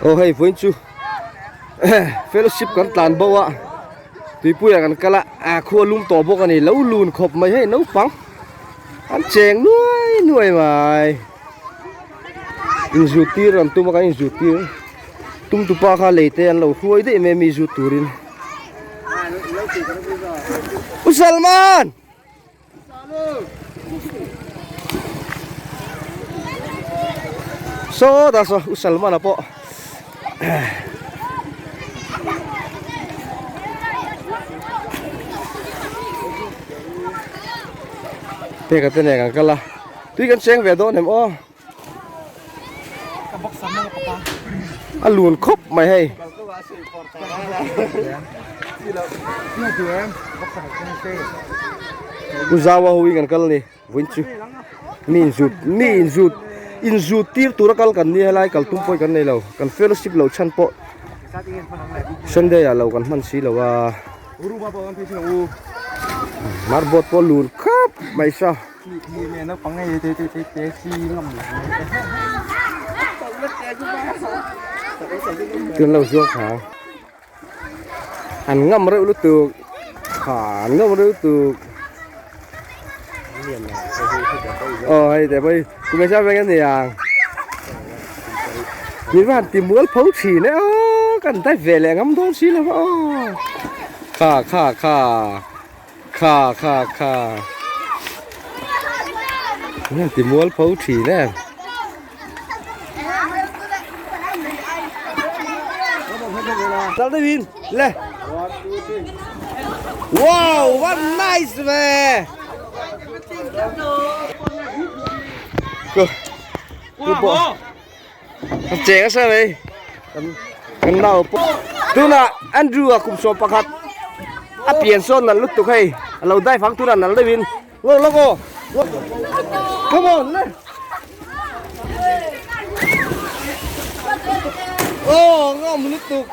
Aw hei vawiin chu fellowship kan tlan bo a tuipuiah kan kal a ah khua lum tawh bawk a ni lo lun khawp mai hei naupang an cheng nuai nuai mai inzut tir an tum a kan inzut tir tum tupa kha lei te an lo hruai daih mai a mi zut turin U Salman! Saw dah saw U Salman a pawh peka te nen kan kal a tui kan cheng ve dawn em aw a lun khawp mai hei. U Zaua ho in kan kal a ni vawiin chu mi inzut mi inzut inzut tir tura kal kan ni helai kal tum pawh hi kan nei lo kan fellowship lo chhan pawh Sunday ah lo kan hman si lo a marboard pawh lun khawp mai sa. Tun lo zuang kha an ngam reuh lutuk kha an ngam reuh lutuk aw hei te pawh hi kum engzat veng ani ang min va han ti mual pho thin e aw kan dai ve leh ngam dawn si lo va aw kha kha kha. Kha kha kha Hian ti mual pho thin em Dal deuh in le Wow what nice ve Cô Cô bộ Cheng a sa mai kan nau pawh tunah Andrew a kum sawm pakhat a pian sawn nalh lutuk hei a lo dive ang tunah nalh deuhin ngaw lawk aw come on le aw ngawm lutuk.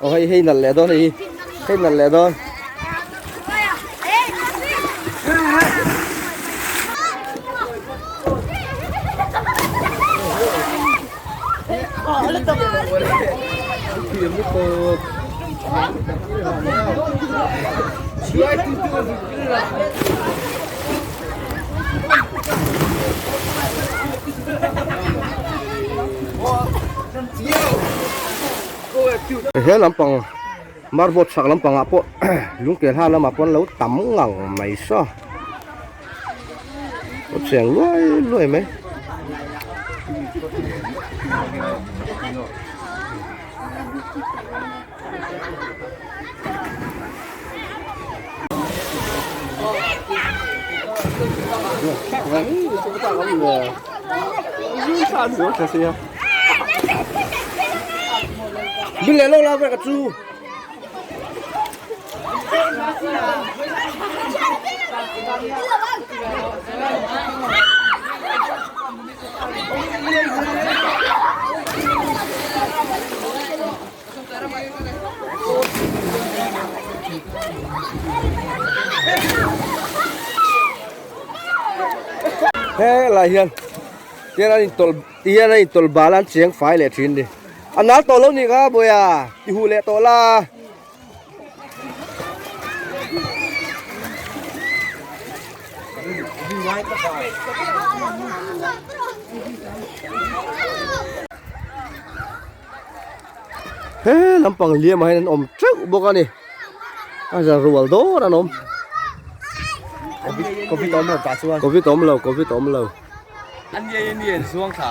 Ồ hei hei nalh leh dawn hei hei nalh leh dawn. He lampang marble chhak lampangah pawh lungkel ha lamah pawh an lo tam ngang mai saw a cheng luai luai mai. Bin leh lo la vek a chu. Helai hian tian an intawlh tihian an intawlh bal a an cheng fai leh thin a ni a nal tawh lo ni kha bawiha ti huh leh tawh la. He lampang liamah hian an awm teuh bawk a ni a za rual dawr an awm Covid awm lo tah chuan Covid awm lo Covid awm lo an ni an ni an zuang thla.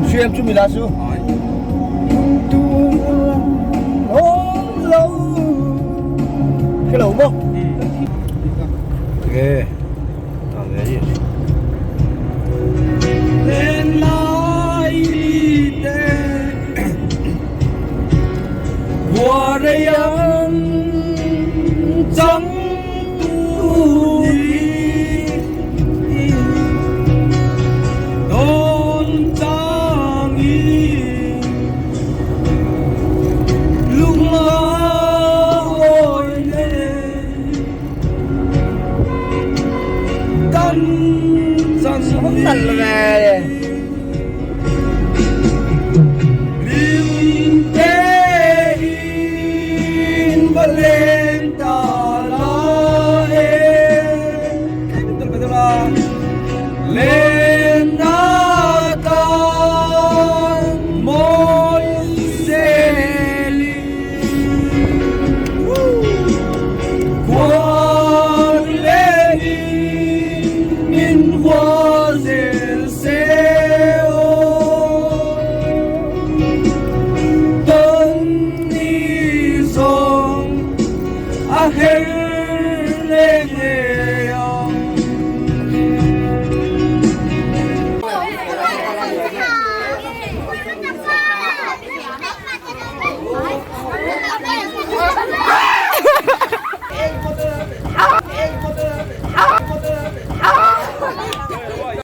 Siam chu mila chu Cái lẩu không? Ok. Tao lấy. A her leng e.